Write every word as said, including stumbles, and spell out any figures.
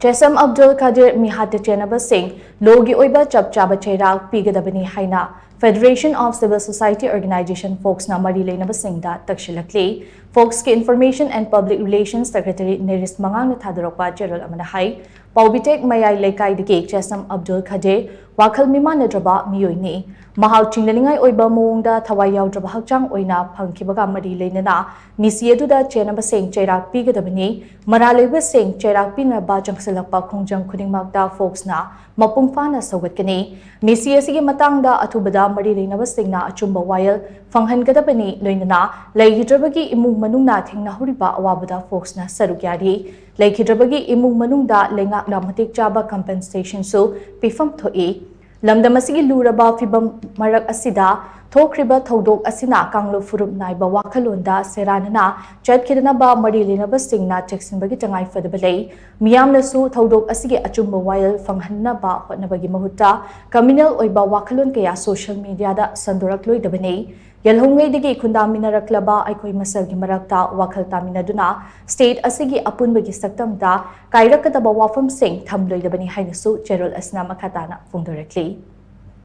ꯆꯦꯁꯝ ꯑꯕꯗꯨꯜ ꯀꯥꯗꯤꯔ ꯃꯤꯍꯥꯠꯇ ꯆꯦꯟꯅꯕꯁꯤꯡ ꯂꯣꯒꯤ ꯑꯣꯏꯕ ꯆꯞ ꯆꯥꯕ ꯆꯩꯔꯥꯛ ꯄꯤꯒꯗꯕꯅꯤ ꯍꯥꯏꯅ Federation of Civil Society Organization, ꯐꯣꯛꯁꯅ ꯃꯔꯤ ꯂꯩꯅꯕꯁꯤꯡꯗ ꯇꯛꯁꯤꯜꯂꯛꯂꯤ꯫ ꯐꯣꯛꯁꯀꯤ Information and Public Relations Secretary ꯅꯦꯔꯤꯁ ꯃꯉꯥꯡꯅ ꯊꯥꯗꯣꯔꯛꯄ ꯆꯦꯔꯣꯜ ꯑꯃꯅ ꯍꯥꯏ, ꯄꯥꯎꯕꯤꯇꯦꯛ ꯃꯌꯥꯏ ꯂꯩꯀꯥꯏꯗꯒꯤ ꯆꯦꯁꯝ ꯑꯕꯗꯨꯜ ꯈꯗꯦ ꯋꯥꯈꯜ ꯃꯤꯃꯥꯟꯅꯗ꯭ꯔꯕ ꯃꯤꯑꯣꯏꯅꯤ꯫ ꯃꯍꯥꯛ ꯆꯤꯡꯅꯅꯤꯡꯉꯥꯏ ꯑꯣꯏꯕ ꯃꯑꯣꯡꯗ ꯊꯋꯥꯏ ꯌꯥꯎꯗ꯭ꯔꯕ ꯍꯛꯆꯥꯡ ꯑꯣꯏꯅ ꯐꯪꯈꯤꯕꯒ ꯃꯔꯤ ꯂꯩꯅꯅ ꯃꯤꯁꯤ ꯑꯗꯨꯗ ꯆꯦꯟꯅꯕꯁꯤꯡ ꯆꯩꯔꯥꯛ ꯄꯤꯒꯗꯕꯅꯤ꯫ ꯃꯔꯥꯜ ꯂꯩꯕꯁꯤꯡ ꯆꯩꯔꯥꯛ ꯄꯤꯅꯕ ꯆꯪꯁꯤꯜꯂꯛꯄ ꯈꯣꯡꯖꯪ ꯈꯨꯗꯤꯡꯃꯛꯇ ꯐꯣꯛꯁꯅ ꯃꯄꯨꯡ ꯐꯥꯅ ꯁꯧꯒꯠꯀꯅꯤ꯫ ꯃꯤꯁꯤ ꯑꯁꯤꯒꯤ ꯃꯇꯥꯡꯗ ꯑꯊꯨꯕꯗ ꯃꯔꯤ ꯂꯩꯅꯕꯁꯤꯡꯅ ꯑꯆꯨꯝꯕ ꯋꯥꯌꯦꯜ ꯐꯪꯍꯟꯒꯗꯕꯅꯤ, ꯂꯣꯏꯅꯅ ꯂꯩꯈꯤꯗ꯭ꯔꯕꯒꯤ ꯏꯃꯨꯡ ꯃꯅꯨꯡꯅ ꯊꯦꯡꯅꯍꯧꯔꯤꯕ ꯑꯋꯥꯕꯗ ꯐꯣꯛꯁꯅ ꯁꯔꯨꯛ ꯌꯥꯔꯤ꯫ ꯂꯩꯈꯤꯗ꯭ꯔꯕꯒꯤ ꯏꯃꯨꯡ ꯃꯅꯨꯡꯗ ꯂꯩꯉꯥꯛꯅ ꯃꯇꯤꯛ ꯆꯥꯕ compensationꯁꯨ ꯄꯤꯐꯝ ꯊꯣꯛꯏ꯫ ꯂꯝꯗꯝ ꯑꯁꯤꯒꯤ ꯂꯨꯔꯕ ꯐꯤꯚꯝ ꯃꯔꯛ ꯑꯁꯤꯗ ꯊꯣꯛꯈ꯭ꯔꯤꯕ ꯊꯧꯗꯣꯛ ꯑꯁꯤꯅ ꯀꯥꯡꯂꯨꯞ ꯐꯨꯔꯨꯞ ꯅꯥꯏꯕ ꯋꯥꯈꯜꯂꯣꯟꯗ ꯁꯦꯔꯥꯟꯅꯅ ꯆꯠꯈꯤꯗꯅꯕ ꯃꯔꯤ ꯂꯩꯅꯕꯁꯤꯡꯅ ꯆꯦꯛꯁꯤꯟꯕꯒꯤ ꯇꯉꯥꯏ ꯐꯗꯕ ꯂꯩ꯫ ꯃꯤꯌꯥꯝꯅꯁꯨ ꯊꯧꯗꯣꯛ ꯑꯁꯤꯒꯤ ꯑꯆꯨꯝꯕ ꯋꯥꯌꯦꯜ ꯐꯪꯍꯟꯅꯕ ꯍꯣꯠꯅꯕꯒꯤ ꯃꯍꯨꯠꯇ communal ꯑꯣꯏꯕ ꯋꯥꯈꯜꯂꯣꯟ ꯀꯌꯥ social mediaꯗ ꯁꯟꯗꯣꯔꯛꯂꯣꯏꯗꯕꯅꯤ꯫ ꯌꯦꯜꯍꯧꯉꯩꯗꯒꯤ ꯈꯨꯟꯗꯥꯃꯤꯟꯅꯔꯛꯂꯕ ꯑꯩꯈꯣꯏ ꯃꯁꯦꯜꯒꯤ ꯃꯔꯛꯇ ꯋꯥꯈꯜ ꯇꯥꯃꯤꯟꯅꯗꯨꯅ state ꯑꯁꯤꯒꯤ ꯑꯄꯨꯟꯕꯒꯤ ꯁꯛꯇꯝꯗ ꯀꯥꯏꯔꯛꯀꯗꯕ ꯋꯥꯐꯝꯁꯤꯡ ꯊꯝꯂꯣꯏꯗꯕꯅꯤ ꯍꯥꯏꯅꯁꯨ ꯆꯦꯔꯣꯜ ꯑꯁꯤꯅ ꯃꯈꯥ ꯇꯥꯅ ꯐꯣꯡꯗꯣꯔꯛꯂꯤ꯫